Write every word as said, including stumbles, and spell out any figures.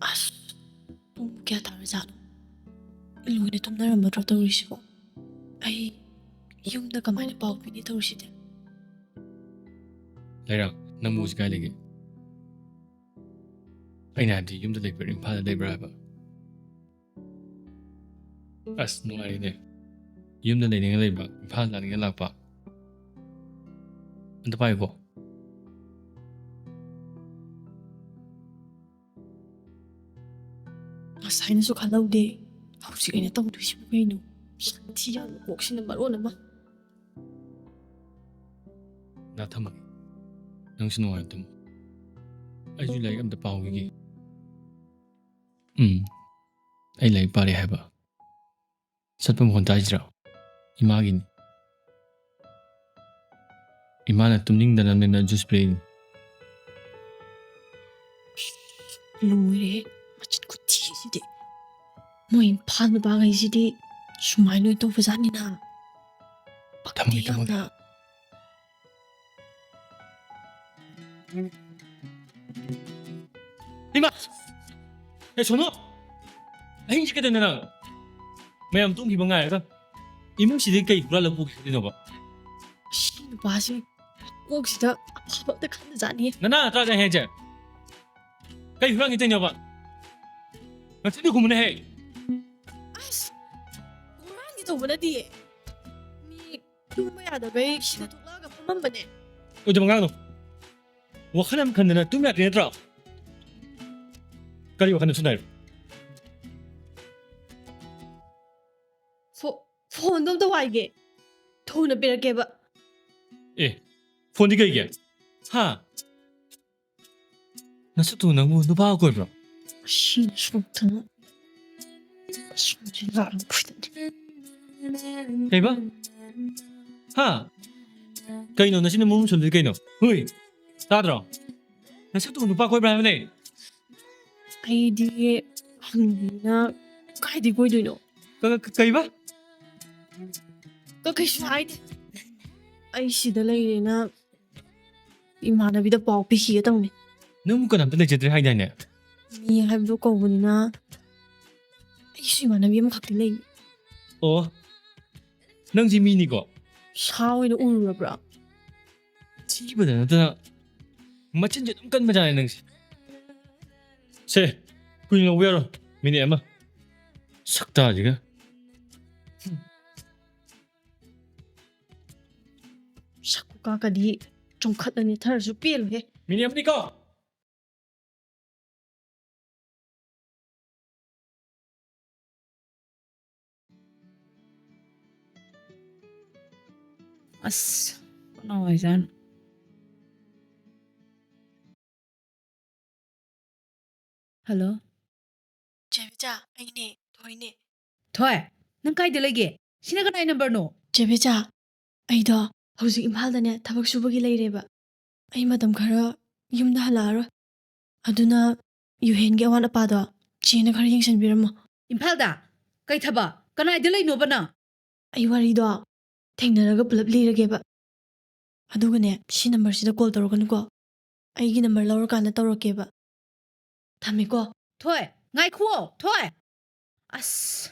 ꯑꯁ, ꯄꯨꯡ ꯀꯌꯥ ꯇꯥꯔꯖꯥꯠꯅꯣ? ꯂꯣꯏꯅ ꯇꯨꯝꯅꯔꯝꯃꯗ꯭ꯔꯣ ꯇꯧꯔꯤꯁꯤꯕꯣ? ꯑꯩ ꯌꯨꯝꯗ ꯀꯃꯥꯏꯅ ꯄꯥꯎ ꯄꯤꯅꯤ ꯇꯧꯔꯤꯁꯤꯗꯤ? ꯂꯩꯔꯥ, ꯅꯪꯕꯨ ꯍꯧꯖꯤꯛ ꯀꯥꯏ ꯂꯩꯒꯦ? ꯑꯩꯅ ꯍꯥꯏꯕꯗꯤ ꯌꯨꯝꯗ ꯂꯩꯕ꯭ꯔꯥ, ꯏꯝꯐꯥꯜꯗ ꯂꯩꯕ꯭ꯔꯥ ꯍꯥꯏꯕ? ꯑꯁ, ꯅꯨꯡꯉꯥꯏꯔꯤꯅꯦ꯫ ꯌꯨꯝꯗ ꯂꯩꯅꯤꯡꯉ ꯂꯩꯕ, ꯏꯝꯐꯥꯜ ꯂꯥꯛꯅꯤꯡꯉ ꯂꯥꯛꯄ꯫ ꯑꯝꯇ ꯄꯥꯏꯌꯨꯀꯣ꯫ ꯉꯁꯥꯏꯅꯁꯨ ꯈꯜꯍꯧꯗꯦ꯫ ꯍꯧꯖꯤꯛ ꯑꯩꯅ ꯇꯧꯗꯣꯏꯁꯤꯕꯨ ꯀꯩꯅꯣ? ꯁꯟꯊꯤ ꯌꯥꯝꯕ ꯀꯣꯛꯁꯤꯅ ꯃꯔꯣꯟ ꯑꯃ꯫ ꯅꯥ, ꯊꯝꯃꯒꯦ꯫ ꯅꯪꯁꯨ ꯅꯨꯡꯉꯥꯏꯅ ꯇꯨꯝꯃꯨ꯫ ꯑꯩꯁꯨ ꯂꯥꯏꯔꯤꯛ ꯑꯝꯇ ꯄꯥꯍꯧꯈꯤꯒꯦ꯫ ꯎꯝ, ꯑꯩ ꯂꯥꯏꯔꯤꯛ ꯄꯥꯔꯤ ꯍꯥꯏꯕ꯫ ꯆꯠꯄ ꯃꯈꯣꯟ ꯇꯥꯏꯁꯤꯔꯣ? ꯏꯃꯥꯒꯤꯅꯤ꯫ ꯏꯃꯥꯅ ꯇꯨꯝꯅꯤꯡꯗꯅꯕꯅꯦꯅ ꯖꯨꯁ ꯄꯤꯔꯛꯏꯅꯤ꯫ ꯂꯣꯏꯔꯦ, ꯃꯆꯤꯟ ꯈꯨꯊꯤꯁꯤꯗꯤ꯫ ꯃꯣꯏ ꯏꯝꯐꯥꯜ ꯅꯨꯄꯥꯈꯩꯁꯤꯗꯤ ꯁꯨꯃꯥꯏꯅ ꯂꯣꯏ ꯇꯧꯕꯖꯥꯠꯅꯤꯅ꯫ ꯄꯛꯇꯦ ꯊꯝꯃꯒꯦ, ꯊꯝꯃꯒꯦ꯫ ꯌꯥꯝꯅ꯫ ꯏꯃꯥ! ꯑꯦ, ꯁꯣꯅꯨ! ꯑꯍꯤꯡꯁꯤ ꯀꯩꯗꯧꯅꯣ ꯅꯪ? ꯃꯌꯥꯝ ꯇꯨꯝꯈꯤꯕ ꯉꯥꯏꯔꯒ ꯏꯃꯨꯡꯁꯤꯗꯤ ꯀꯩ ꯍꯨꯔꯥꯜꯂ ꯄꯨꯈꯤꯗꯣꯏꯅꯣꯕ? ꯑꯁꯤ ꯅꯨꯄꯥꯁꯦ ꯀꯣꯛꯁꯤꯗ ꯑꯐꯕ ꯑꯝꯇ ꯈꯟꯗꯖꯥꯠꯅꯤ꯫ ꯅꯅꯥ ꯅꯠꯇ꯭ꯔꯥ ꯑꯩ ꯍꯥꯏꯁꯦ? ꯀꯩ ꯍꯨꯔꯥꯟꯒꯦ ꯇꯧꯅꯣꯕ? ꯅꯆꯤꯟꯗꯨ ꯈꯨꯝꯃꯨꯅꯦꯍꯦ! ꯑꯁ! ꯍꯨꯔꯥꯟꯒꯦ ꯇꯧꯕ ꯅꯠꯇꯤꯌꯦ꯫ ꯃꯤ ꯇꯨꯝꯕ ꯌꯥꯗꯕꯩ ꯁꯤꯗ ꯊꯣꯛꯂꯛꯑꯒ ꯐꯝꯃꯝꯕꯅꯦ꯫ ꯑꯣꯏꯗꯕ ꯉꯥꯡꯅꯨ꯫ ꯋꯥꯈꯜ ꯑꯃ ꯈꯟꯗꯅ ꯇꯨꯝ ꯌꯥꯗ꯭ꯔꯤ ꯅꯠꯇ꯭ꯔꯣ? ꯀꯔꯤ ꯋꯥꯈꯜꯅꯣ ꯁꯨꯅꯥꯏꯔꯣ? ꯐꯣ-, ꯐꯣꯟꯗꯣ ꯑꯝꯇ ꯋꯥꯏꯒꯦ꯫ ꯊꯨꯅ ꯄꯤꯔꯛꯀꯦꯕ꯫ ꯑꯦ, ꯐꯣꯟꯗꯤ ꯀꯩꯒꯤ? ꯍꯥ? ꯅꯁꯛꯇꯨ ꯅꯪꯕꯨ ꯅꯨꯄꯥ ꯀꯣꯏꯕ꯭ꯔꯣ? ꯁꯤꯅ ꯁꯣꯛꯇꯅ꯫ ꯁꯣꯝꯁꯤ ꯂꯥꯛꯑꯒ ꯐꯨꯗꯠꯂꯤ꯫ ꯀꯩꯕ? ꯍꯥ? ꯀꯩꯅꯣ ꯅꯆꯤꯟ ꯃꯔꯨꯝ ꯁꯨꯝꯂꯤ ꯀꯩꯅꯣ? ꯍꯨꯏ! ꯇꯥꯗ꯭ꯔꯣ? ꯅꯁꯛꯇꯨ ꯅꯨꯄꯥ ꯀꯣꯏꯕ꯭ꯔꯥ ꯍꯥꯏꯕꯅꯦ? ꯑꯩꯗꯤ ꯍꯅꯨꯕꯤꯅ ꯀꯥꯏꯗꯩ ꯀꯣꯏꯗꯣꯏꯅꯣ? ꯀ-, ꯀ-, ꯀꯩꯕ? ꯀ-, ꯀꯩꯁꯨ ꯍꯥꯏꯗꯦ꯫ ꯑꯩ ꯁꯤꯗ ꯂꯩꯔꯦꯅ ꯏꯃꯥꯟꯅꯕꯤꯗ ꯄꯥꯎ ꯄꯤꯈꯤꯒꯦ ꯇꯧꯅꯤ꯫ ꯅꯪꯕꯨ ꯀꯅꯥꯝꯇ ꯂꯩꯖꯗ꯭ꯔꯦ ꯍꯥꯏꯗꯥꯏꯅꯦ? ꯃꯤ ꯍꯥꯏꯕꯗꯣ ꯀꯧꯕꯅꯤꯅ ꯑꯩꯁꯨ ꯏꯃꯥꯟꯅꯕꯤ ꯑꯃꯈꯛꯇꯤ ꯂꯩ꯫ ꯑꯣ, ꯅꯪꯁꯤ ꯃꯤꯅꯤꯀꯣ? ꯁꯥ ꯑꯣꯏꯅ ꯎꯔꯨꯔꯕ꯭ꯔꯥ? ꯊꯤꯕꯗ ꯅꯠꯇꯅ ꯃꯆꯤꯟꯁꯦ ꯑꯗꯨꯝ ꯀꯟꯕꯖꯥꯠꯅꯤ ꯅꯪꯁꯦ꯫ ꯁꯦ, ꯀꯨꯏꯅ ꯂꯧꯕ ꯌꯥꯔꯣꯏ, ꯃꯤꯅꯤꯠ ꯑꯃ꯫ ꯁꯛꯇꯥꯁꯤꯒ꯫ ꯁꯛꯀꯨꯀꯥꯀꯗꯤ ꯆꯣꯡꯈꯠꯂ ꯅꯦꯠꯊꯔꯁꯨ ꯄꯦꯜꯂꯣꯏꯍꯦ꯫ ꯃꯤꯅꯤꯠ ꯑꯃꯅꯤꯀꯣ꯫ ꯑꯁ, ꯀꯅꯥ ꯑꯣꯏꯖꯥꯠꯅꯣ? ꯍꯜꯂꯣ꯫ ꯆꯦ ꯕꯤꯖꯥ, ꯑꯩꯅꯦ, ꯊꯣꯏꯅꯦ꯫ ꯊꯣꯏ, ꯅꯪ ꯀꯥꯏꯗ ꯂꯩꯒꯦ? ꯁꯤꯅ ꯀꯅꯥꯏ ꯅꯝꯕꯔꯅꯣ? ꯆꯦ ꯕꯤꯖꯥ, ꯑꯩꯗꯣ ꯍꯧꯖꯤꯛ ꯏꯝꯐꯥꯜꯗꯅꯦ ꯊꯕꯛ ꯁꯨꯕꯒꯤ ꯂꯩꯔꯦꯕ꯫ ꯑꯩ ꯃꯇꯝ ꯈꯔ ꯌꯨꯝꯗ ꯍꯜꯂꯛꯑꯔꯣꯏ꯫ ꯑꯗꯨꯅ ꯌꯨꯍꯦꯟꯒꯤ ꯑꯋꯥꯠ ꯑꯄꯥꯗꯣ ꯆꯦꯅ ꯈꯔ ꯌꯦꯡꯁꯤꯟꯕꯤꯔꯝꯃꯣ꯫ ꯏꯝꯐꯥꯜꯗ? ꯀꯩ ꯊꯕꯛ? ꯀꯅꯥꯏꯗ ꯂꯩꯅꯣꯕ ꯅꯪ? ꯑꯩ ꯋꯥꯔꯤꯗꯣ ꯊꯦꯡꯅꯔꯒ ꯄꯨꯂꯞ ꯂꯤꯔꯒꯦꯕ꯫ ꯑꯗꯨꯒꯅꯦ, ꯁꯤ ꯅꯝꯕꯔꯁꯤꯗ ꯀꯣꯜ ꯇꯧꯔꯛꯀꯅꯨꯀꯣ꯫ ꯑꯩꯒꯤ ꯅꯝꯕꯔ ꯂꯧꯔꯀꯥꯟꯗ ꯇꯧꯔꯛꯀꯦꯕ꯫ ꯊꯝꯃꯦꯀꯣ꯫ ꯊꯣꯏ, ꯉꯥꯏꯈꯨꯑꯣ, ꯊꯣꯏ꯫ ꯑꯁ,